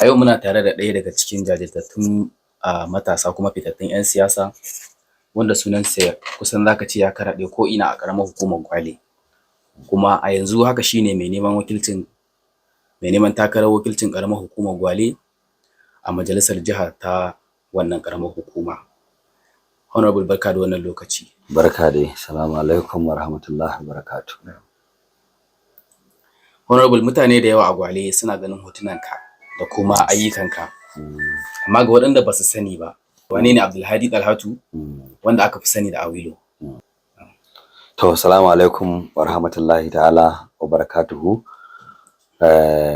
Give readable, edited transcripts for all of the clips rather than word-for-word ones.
A yau muna tare da ɗaya daga cikin jajirtattun matasa kuma fitattun 'yan siyasa wanda sunansa kusan za ka ce ya karaɗe ko'ina a ƙaramar hukumar Gwale. Kuma a yanzu haka shi ne mai neman wakilcin mai neman takarar wakilcin ƙaramar hukumar Gwale a majalisar jiha ta wannan ƙaramar hukuma. Honorable, barka da wannan lokaci. Barka dai, salamu alaikum wa rahmatullahi wa barakatuh. Honorable, mutane da yawa a Gwale suna ganin hotunanka da kuma ayyukanka. Amma ga waɗanda ba su sani ba, wane ne Abdulhadi Dalhatu wanda aka fi sani da Awilo? To, salamu alaikum wa rahmatullahi ta'ala wa barakatuhu.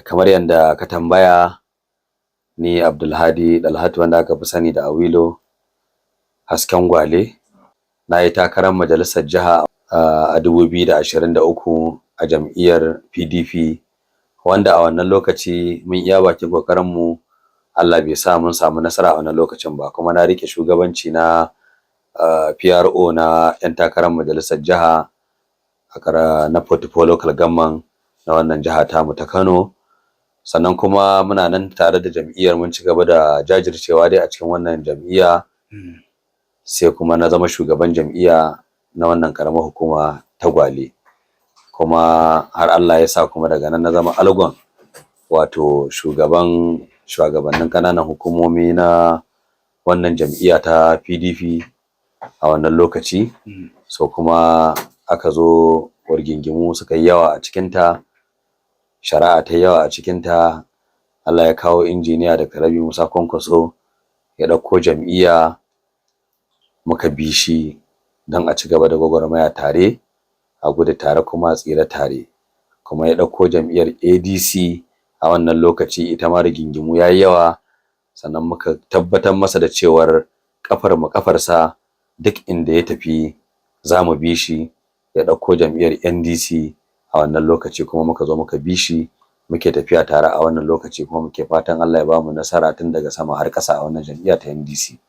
Kamar yadda ka tambaya, ni Abdulhadi Dalhatu wanda aka fi sani da Awilo Hasken Gwale, na yi takarar majalisar jiha a 2023 a jam'iyyar PDP, wanda a wannan lokaci mun iya bakin ƙoƙarinmu, Allah bai sa mun samu nasara a wannan lokacin ba. Kuma na riƙe shugabanci na PRO na 'yan takarar majalisar jiha a na 44 local government na wannan jiha tamu ta Kano. Sannan kuma muna nan tare da jam'iyyar, mun ci gaba da jajircewa dai a cikin wannan jam'iyya, sai kuma na zama shugaban jam'iyya na wannan ƙaramar hukuma ta Gwale. Kuma har Allah ya sa kuma daga nan na zama algon, wato shugaban shugabannin ƙananan hukumomi na wannan jam'iyya ta PDP a wannan lokaci. So kuma aka zo rigingimu suka yi yawa a cikinta, shari'a ta yi yawa a cikinta. Allah ya kawo Injiniya Dr. Rabi'u Musa Kwankwaso, ya ɗauko jam'iyya, muka bi shi don a ci gaba da gwagwarmaya tare, a gudu tare kuma a tsira tare. Kuma ya ɗauko jam'iyyar ADC a wannan lokaci, ita ma rigingimu ya yi yawa. Sannan muka tabbatar masa da cewar ƙafar mu ƙafarsa, duk inda ya tafi za mu bi shi. Ya ɗauko jam'iyyar NDC a wannan lokaci, kuma muka zo muka bi shi, muke tafiya tare a wannan lokaci, kuma muke fatan Allah ya bamu nasara tun daga sama har ƙasa a wannan jam'iyya ta NDC.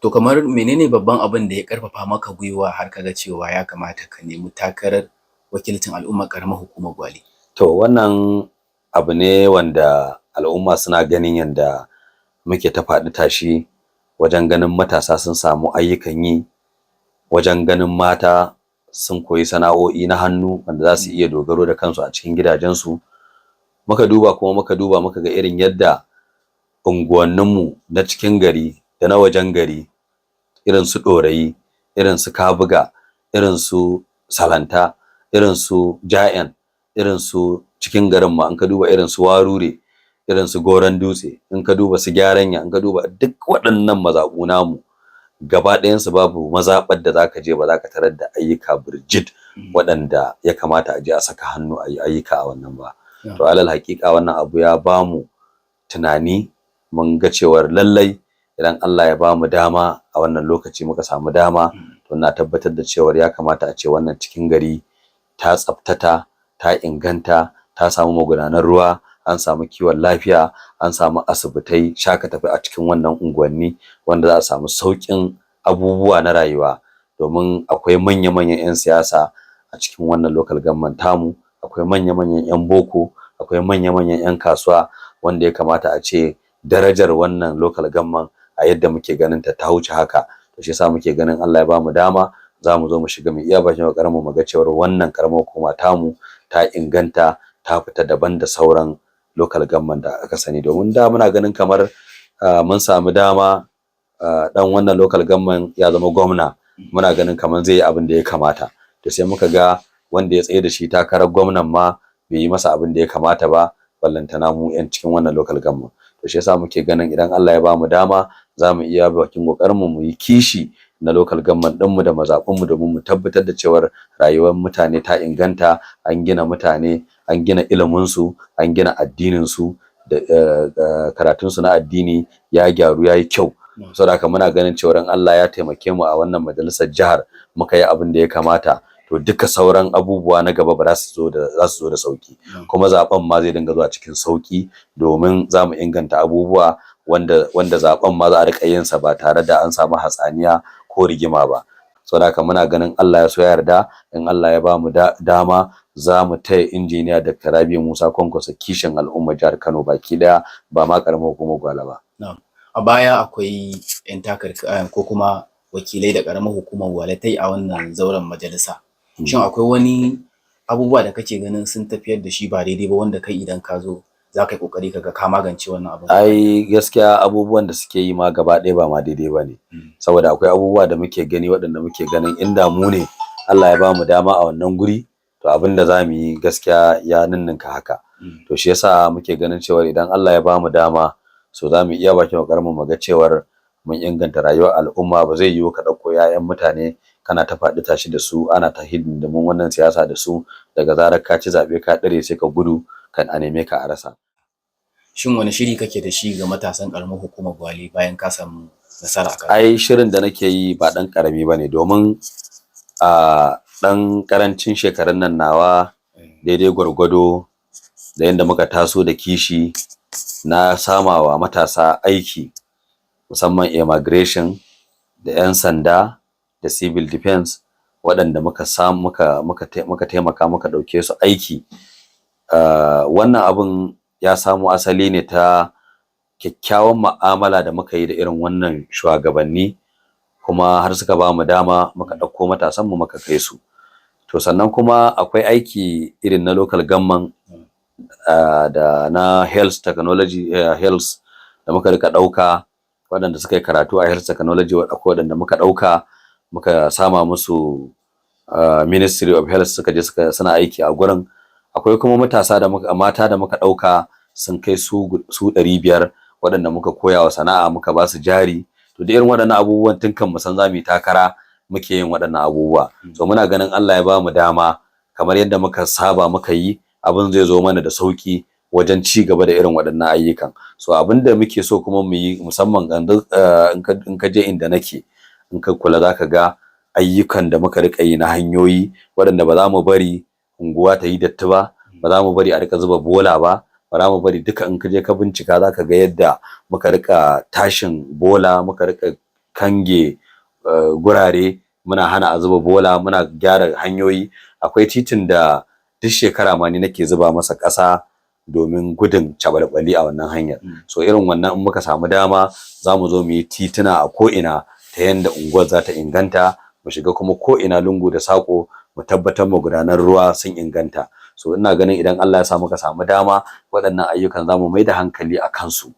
To, kamar menene babban abin da ya ƙarfafa maka gwiwa har ka ga cewa ya kamata ka nemi takarar wakilcin al'ummar ƙaramar hukumar Gwale? To, wannan abu ne wanda al'umma suna ganin yanda muke ta faɗi tashi wajen ganin matasa sun samu ayyukan yi, wajen ganin mata sun koyi sana'o'i na hannu wanda za su iya dogaro da kansu a cikin gidajensu. Muka duba kuma muka duba, muka ga irin yadda unguwanninmu na cikin gari da na wajen gari, irin su Ɗorayi, irin su Kabuga, irin su Salanta, irin su Ja'en, irin su cikin garin ma in ka duba irin su Warure, irin su Goron Dutse, in ka duba su Gyaranya, in ka duba duk waɗannan mazaɓu namu gaba ɗayansu, babu mazaɓar da zaka je ba zaka tarar da ayyuka birjit waɗanda ya kamata a je a saka hannu a yi ayyuka a wannan ba. To, alal haƙiƙa wannan abu ya bamu tunani, mun ga cewar lallai idan Allah ya bamu dama a wannan lokaci muka samu dama, to ina tabbatar da cewar ya kamata a ce wannan cikin gari ta tsaftata, ta inganta, ta samu magudanan ruwa, an samu kiwon lafiya, an samu asibitai shaka tafi a cikin wannan unguwanni, wanda za a samu sauƙin abubuwa na rayuwa. Domin akwai manya-manyan 'yan siyasa a cikin wannan local government tamu, akwai manya-manyan 'yan boko, akwai manya-manyan 'yan kasuwa, wanda ya kamata a ce darajar wannan local government a yadda muke ganin ta, ta wuce haka. To, shi yasa muke ganin Allah ya bamu dama, za mu zo mu shiga mu iya bakin ƙoƙarin mu, mu ga cewar wannan ƙaramar hukuma tamu ta inganta, ta fita daban da sauran local government da aka sani. Domin da muna ganin kamar mun samu dama, dan wannan local government ya zama gwamna, muna ganin kamar zai yi abin da ya kamata. To, sai muka ga wanda ya tsaye da shi takarar gwamnan ma bai yi masa abin da ya kamata ba, ballantana mu 'yan cikin wannan local government. To, shi yasa muke ganin idan Allah ya bamu dama, za mu iya bakin ƙoƙarin mu, mu yi kishi na local government ɗinmu da mazaɓunmu, domin mu tabbatar da cewar rayuwar mutane ta inganta, an gina mutane, an gina iliminsu, an gina addininsu, da karatunsu na addini ya gyaru, ya yi kyau. Saboda haka muna ganin cewar in Allah ya taimake mu a wannan majalisar jihar muka yi abin da ya kamata, to duka sauran abubuwa na gaba ba za su zo da za su zo da sauki, kuma zaben ma zai dinga zuwa cikin sauki, domin za mu inganta abubuwa wanda zaben ma za a rika yin sa ba tare da an samu hatsaniya ko rigima ba. Saboda haka muna ganin Allah ya so ya yarda, in Allah ya bamu dama Za mu taya Injiniya Dr. Rabi'u Musa Kwankwaso kishin al'ummar jihar Kano baki ɗaya, ba ma ƙaramar hukumar Gwale ba. Na'am. A baya akwai 'yan takar ko kuma wakilai da ƙaramar hukumar Gwale ta yi a wannan zauren majalisa. Shin akwai wani abubuwa da kake ganin sun tafiyar da shi ba daidai ba, wanda kai idan ka zo za ka yi ƙoƙari ka ga ka magance wannan abun? Ai gaskiya abubuwan da suke yi ma gaba ɗaya ba ma daidai ba ne. Saboda akwai abubuwa da muke gani waɗanda muke ganin inda mu ne Allah ya bamu dama a wannan guri, to abin da za mu yi gaskiya ya ninninka haka. To shi yasa muke ganin cewa idan Allah ya bamu dama, so za mu iya bakin ƙoƙarinmu mu ga cewar mun inganta rayuwar al'umma. Ba zai yiwu ka ɗauko 'ya'yan mutane kana ta faɗi tashi da su, ana ta hidindimun wannan siyasa da su, daga zarar ka ci zaɓe ka ɗare sai ka gudu kan a neme ka a rasa. Shin wani shiri kake da shi ga matasan ƙaramar hukumar Gwale bayan ka samu nasara a Ai shirin da nake yi ba ɗan ƙarami ba ne, domin a ɗan ƙarancin shekarun nan nawa, daidai gwargwado da yadda muka taso da kishi, na samawa matasa aiki, musamman immigration da 'yan sanda da civil defense, waɗanda muka samu muka taimaka muka ɗauke su aiki. Wannan abun ya samo asali ne ta kyakkyawan mu'amala da muka yi da irin wannan shuwagabanni, kuma har suka ba mu dama muka ɗauko matasanmu muka kai su. To sannan kuma akwai aiki irin na local government da na health technology, health da muka rika ɗauka waɗanda suka yi karatu a health technology. Akwai waɗanda muka ɗauka muka sama musu Ministry of Health, suka je suka suna aiki a gurin. Akwai kuma matasa da muka, mata da muka ɗauka sun kai su 500, waɗanda muka koya wa sana'a, muka ba su jari. To da irin waɗannan abubuwan, tun kan mu san za mu yi takara muke yin waɗannan abubuwa. So muna ganin Allah ya ba mu dama, kamar yadda muka saba muka yi, abin zai zo mana da sauki wajen ci gaba da irin waɗannan ayyukan. So abin da muke so kuma mu yi musamman, in ka je inda nake, in ka kula, za ka ga ayyukan da muka riƙa yi na hanyoyi, waɗanda ba za mu bari unguwa ta yi datti ba, ba za mu bari a riƙa zuba bola ba, ba za mu bari duka. In ka je ka bincika, za ka ga yadda muka riƙa tashin bola, muka riƙa kange gurare, muna hana a zuba bola, muna gyara hanyoyi. Akwai titin da duk shekara ma ni nake zuba masa ƙasa domin gudun cabalbali a wannan hanyar. So irin wannan, in muka samu dama, za mu zo mu yi tituna a ko'ina ta yanda unguwar za ta inganta, mu shiga kuma ko'ina lungu da saƙo, mu tabbatar magudanan ruwa sun inganta. So ina ganin idan Allah ya sa muka samu dama, waɗannan ayyukan za mu mai da hankali a kansu,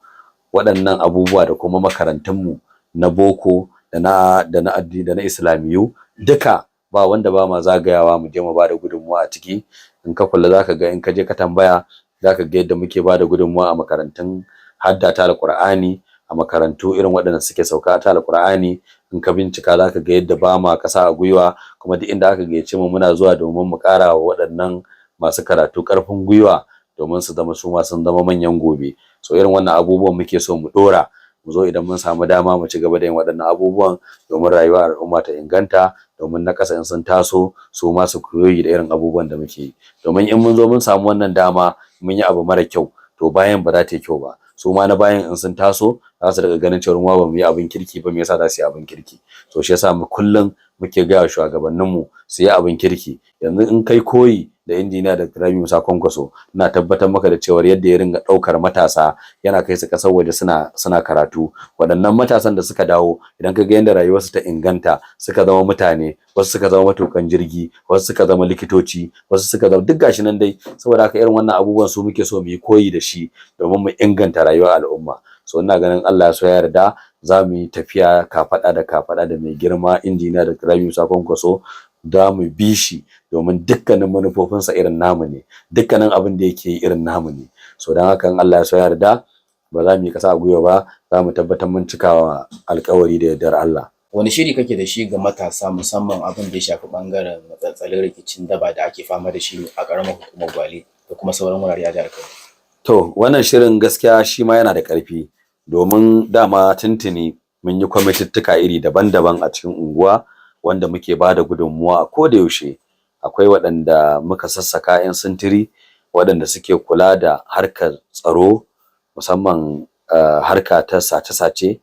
waɗannan abubuwa, da kuma makarantunmu na boko da na addini da na islamiyu duka, ba wanda ba ma zagayawa mu je mu ba da gudunmuwa a ciki. In ka kula, zaka ga in ka je ka tambaya, zaka ga yadda muke ba da gudunmuwa a makarantun hadda ta Alƙur'ani, a makarantu irin waɗanda suke sauka ta Alƙur'ani. In ka bincika, zaka ga yadda ba ma ƙasa a gwiwa, kuma duk inda aka gayyace mu muna zuwa domin mu ƙara wa waɗannan masu karatu ƙarfin gwiwa, domin su zama su ma sun zama manyan gobe. So irin wannan abubuwan muke so mu ɗora, mu zo idan mun samu dama mu ci gaba da yin waɗannan abubuwan, domin rayuwar al'umma ta inganta, domin na ƙasa in sun taso su ma su koyi da irin abubuwan da muke yi. Domin in mun zo mun samu wannan dama mun yi abu mara kyau, to bayan ba za ta yi kyau ba. Su ma na bayan in sun taso za su riƙa ganin cewa mu ba mu yi abin kirki ba, me yasa za su yi abin kirki? So shi yasa mu kullum muke gaya wa shugabanninmu su yi abin kirki. Yanzu in kai koyi da Injiniya Dr. Rabi'u Musa Kwankwaso, ina tabbatar maka da cewa yadda ya ringa ɗaukar matasa yana kai su ƙasar waje suna karatu, waɗannan matasan da suka dawo, idan ka ga yadda rayuwarsu ta inganta, suka zama mutane, wasu suka zama matuƙan jirgi, wasu suka zama likitoci, wasu suka zama duk gashi nan dai. Saboda haka irin wannan abubuwan su muke so mu yi koyi da shi domin mu inganta rayuwar al'umma. So ina ganin Allah ya so ya yarda, za mu yi tafiya kafaɗa da kafaɗa da mai girma Injiniya Dr. Rabi'u Musa Kwankwaso. Za mu bi shi domin dukkanin manufofinsa irin namu ne, dukkanin abin da yake yi irin namu ne. So don haka in Allah ya so ya yarda, ba za mu yi ƙasa a gwiwa ba, za mu tabbatar mun cikawa alƙawari da yardar Allah. Wani shiri kake da shi ga matasa, musamman abin da ya shafi ɓangaren matsatsalin rikicin daba da ake fama da shi a ƙaramar hukumar Gwale da kuma sauran wurare a jihar Kano? To wannan shirin gaskiya shi ma yana da ƙarfi, domin dama tuntuni mun yi kwamitittuka iri daban-daban a cikin unguwa wanda muke ba da gudunmuwa a koda yaushe. Akwai waɗanda muka sassaka 'yan sintiri waɗanda suke kula da harkar tsaro, musamman harka ta sace-sace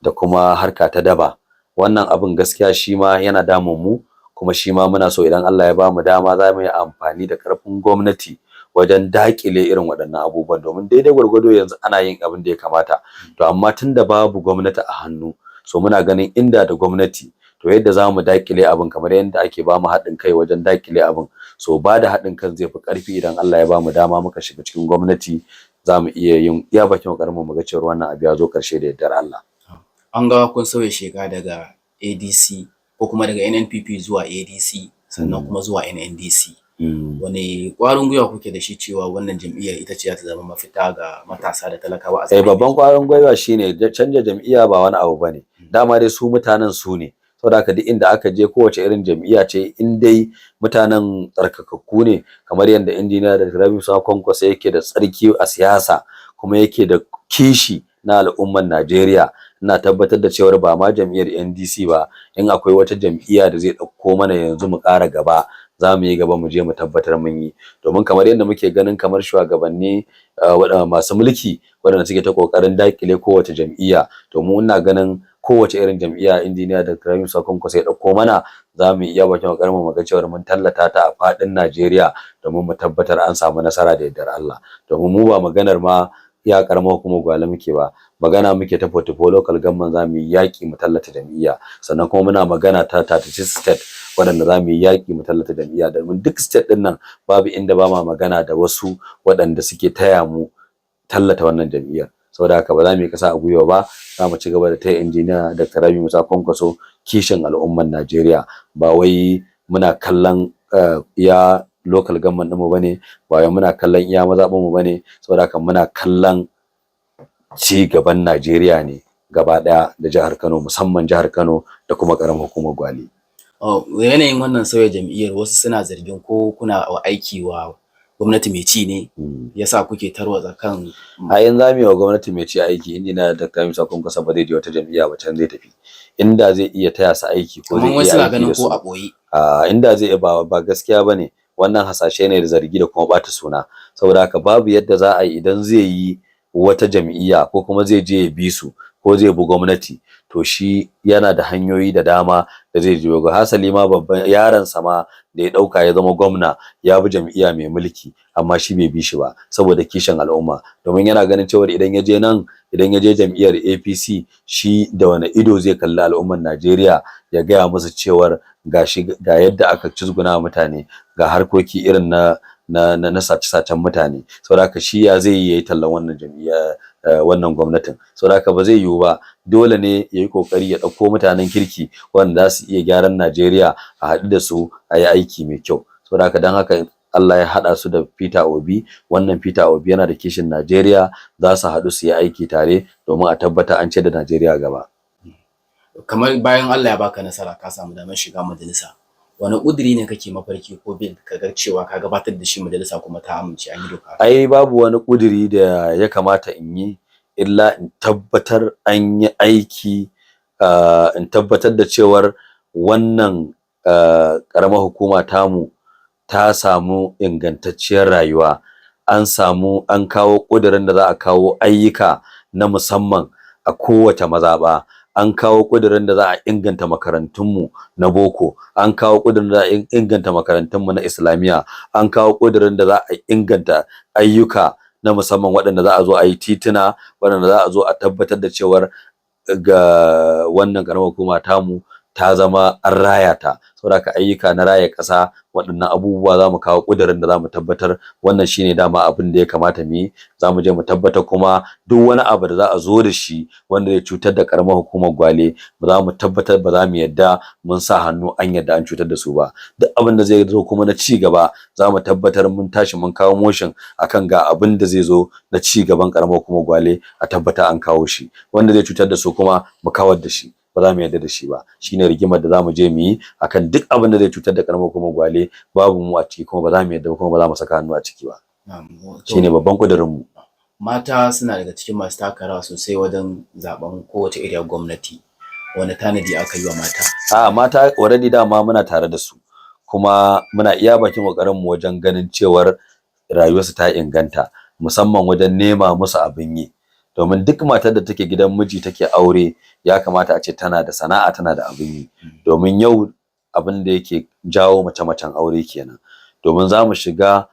da kuma harka ta daba. Wannan abin gaskiya shi ma yana damun mu. Kuma shi ma muna so idan Allah ya bamu dama za mu yi amfani da ƙarfin gwamnati wajen daƙile irin waɗannan abubuwan, domin daidai gwargwado yanzu ana yin abin da ya kamata. To amma tunda babu gwamnati a hannu, so muna ganin inda da gwamnati, to yadda za mu daƙile abin kamar yadda ake bamu haɗin kai wajen daƙile abin, so ba da haɗin kan zai fi ƙarfi idan Allah ya bamu dama muka shiga cikin gwamnati. Za mu iya yin iya bakin ƙoƙarinmu mu ga cewa wannan abu ya zo ƙarshe da yardar Allah. An ga kun sauya sheka daga ADC ko kuma daga NNPP zuwa ADC, sannan kuma zuwa NNDC. Wane ƙwarin gwiwa kuke da shi cewa wannan jam'iyyar ita ce za ta zama mafita ga matasa da talakawa a Eh, babban ƙwarin gwiwa shine canja jam'iyya ba wani abu bane. Dama dai su mutanen su ne. Saboda haka duk inda aka je, kowace irin jam'iyya ce, in dai mutanen tsarkakakku ne, kamar yadda Injiniya Dr. Rabiu Musa Kwankwaso yake da tsarki a siyasa kuma yake da kishi na al'ummar Najeriya, ina tabbatar da cewar ba ma jam'iyyar NDC ba, in akwai wata jam'iyya da zai ɗauko mana yanzu mu ƙara gaba, za mu yi gaba mu je mu tabbatar mun yi. Domin kamar yadda muke ganin kamar shugabanni masu mulki waɗanda suke ta ƙoƙarin daƙile kowace jam'iyya, to mu ina ganin kowace irin jam'iyya Injiniya Dr. Rabiu Musa Kwankwaso ya ɗauko mana, za mu iya bakin ƙoƙarin mu ga cewar mun tallata ta a faɗin Najeriya domin mu tabbatar an samu nasara da yardar Allah. Domin mu ba maganar ma iya ƙaramar hukumar Gwale muke ba, magana muke ta 44 local government za mu yi yaƙi mu tallata jam'iyya. Sannan kuma muna magana ta 36 state waɗanda za mu yi yaƙi mu tallata jam'iyya, domin duk state ɗin nan babu inda ba ma magana da wasu waɗanda suke taya mu tallata wannan jam'iyyar. Saboda haka ba za mu yi ƙasa a gwiwa ba, za mu ci gaba da taya Injiniya Dr. Rabiu Musa Kwankwaso kishin al'ummar Najeriya. Ba wai muna kallon iya local government ɗinmu bane, ba wai muna kallon iya mazaɓinmu bane. Saboda haka muna kallon ci gaban Najeriya ne gaba ɗaya da jihar Kano, musamman jihar Kano da kuma ƙaramar hukumar Gwale. Yanayin wannan sauya jam'iyyar, wasu suna zargin ko kuna aiki wa gwamnati mai ci ne yasa kuke tarwatsa kan A in za mu yi wa gwamnati mai ci aiki, Injiniya Dr. Musa Kwankwaso ba zai je wata jam'iyya ba, can zai tafi. Inda zai iya taya su aiki ko zai wasu iya suna aiki ganin da ko su. a ɓoye. Inda zai iya, ba gaskiya bane. Wannan hasashe ne da zargi da kuma ɓata suna. Saboda haka babu yadda za a yi idan zai yi wata jam'iyya ko kuma zai je ya bi su ko zai bi gwamnati, to shi yana da hanyoyi da dama da zai je. Ga hasali ma babban yaron sa ma da ya ɗauka ya zama gwamna ya bi jam'iyya mai mulki, amma shi bai bi shi ba saboda kishin al'umma, domin yana ganin cewa idan ya je nan, idan ya je jam'iyyar APC, shi da wani ido zai kalli al'ummar Najeriya ya gaya musu cewar gashi ga yadda aka cizguna mutane, ga harkoki irin na sace-sacen mutane? Saboda haka shi ya zai yi yayi tallan wannan jam'iyya, wannan gwamnatin? Saboda haka ba zai yiwu ba. Dole ne ya yi kokari ya ɗauko mutanen kirki wanda za su iya gyaran Najeriya, a haɗu da su a yi aiki mai kyau. Saboda haka don haka Allah ya haɗa su da Peter Obi. Wannan Peter Obi yana da kishin Najeriya, za su haɗu su yi aiki tare domin a tabbata an ce da Najeriya gaba. Kamar bayan Allah ya baka nasara ka samu damar shiga majalisa, wani ƙuduri ne kake mafarki ko bil ka ga cewa ka gabatar da shi majalisa kuma ta amince an yi doka? Ai babu wani ƙuduri da ya kamata in yi illa in tabbatar an yi aiki, in tabbatar da cewar wannan ƙaramar hukuma tamu ta samu ingantacciyar rayuwa, an samu an kawo ƙudurin da za a kawo ayyuka na musamman a kowace mazaɓa, an kawo ƙudurin da za a inganta makarantunmu na boko, an kawo ƙudurin da za a inganta makarantunmu na islamiyya, an kawo ƙudurin da za a inganta ayyuka na musamman waɗanda za a zo a yi tituna, waɗanda za a zo a tabbatar da cewar ga wannan ƙaramar hukuma tamu ta zama an raya ta. Saboda haka ayyuka na raya ƙasa, waɗannan abubuwa za mu kawo ƙudurin da za mu tabbatar. Wannan shine dama abin da ya kamata mu yi. Za mu je mu tabbatar kuma duk wani abu da za a zo da shi wanda zai cutar da ƙaramar hukumar Gwale, ba za mu tabbatar, ba za mu yadda mun sa hannu an yadda an cutar da su ba. Duk abin da zai zo kuma na ci gaba, za mu tabbatar mun tashi mun kawo motion akan ga abin da zai zo na ci gaban ƙaramar hukumar Gwale, a tabbata an kawo shi. Wanda zai cutar da su kuma mu kawar da shi, ba za mu yarda da shi ba. Shine rigimar da za mu je mu yi akan duk abin da zai cutar da ƙaramar hukumar Gwale, babu mu a ciki, kuma ba za mu yarda kuma ba za mu saka hannu a ciki ba. Shine babban ƙudurin mu. Mata suna daga cikin masu taka rawa sosai wajen zaben kowace iriyar gwamnati. Wani tanadi aka yi wa mata? A mata already dama muna tare da su, kuma muna iya bakin ƙoƙarin mu wajen ganin cewar rayuwarsu ta inganta, musamman wajen nema musu abin yi. Domin duk matar da take gidan miji take aure, ya kamata a ce tana da sana'a, tana da abin yi, domin yau abin da yake jawo mace-macen aure kenan. Domin za mu shiga,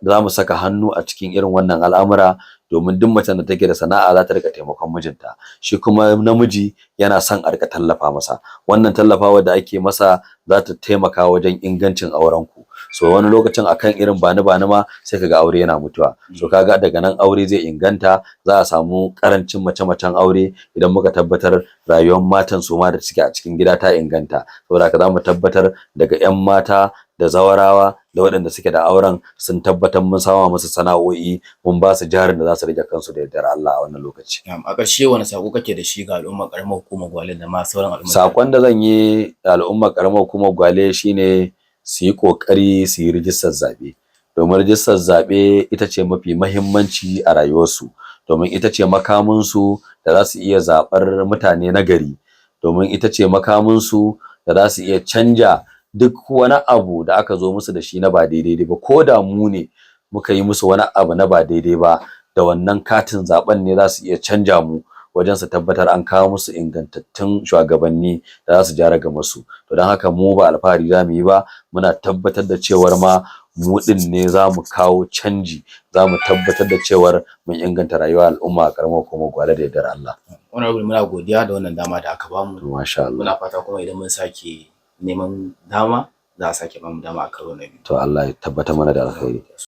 za mu saka hannu a cikin irin wannan al'amura, domin duk macen da take da sana'a za ta rika taimakon mijinta. Shi kuma namiji yana son a rika tallafa masa. Wannan tallafawa da ake masa za ta taimaka wajen ingancin auren ku. So wani lokacin akan irin bani bani ma sai kaga aure yana mutuwa. So kaga daga nan aure zai inganta, za a samu karancin mace-macen aure idan muka tabbatar rayuwar matan su ma da suke a cikin gida ta inganta. Saboda haka za mu tabbatar daga 'yan mata da zawarawa da waɗanda suke da auren sun tabbatar mun sama musu sana'o'i, mun ba su jarin da za su rike kansu da yardar Allah a wannan lokaci. A ƙarshe, wani sako kake da shi ga al'ummar ƙaramar hukumar Gwale da ma sauran al'ummar? Sakon da zan yi al'ummar ƙaramar hukumar Gwale shine su yi ƙoƙari su yi rijistar zaɓe. Domin rijistar zaɓe ita ce mafi mahimmanci a rayuwarsu, domin ita ce makaminsu da za su iya zaɓar mutane na gari, domin ita ce makaminsu da za su iya canja duk wani abu da aka zo musu da shi na ba daidai ba. Ko da mu ne muka yi musu wani abu na ba daidai ba, da wannan katin zaɓen ne za su iya canja mu wajen su tabbatar an kawo musu ingantattun shugabanni da za su ja ragamarsu. To don haka mu ba alfahari za mu yi ba, muna tabbatar da cewar ma mu ɗin ne za mu kawo canji, za mu tabbatar da cewar mun inganta rayuwar al'umma a ƙaramar hukumar Gwale da yardar Allah. Honorable, muna godiya da wannan dama da aka bamu. Masha Allah. Muna fata kuma idan mun sake neman dama, za a sake bamu dama a karo na biyu. To Allah ya tabbatar mana da alkhairi.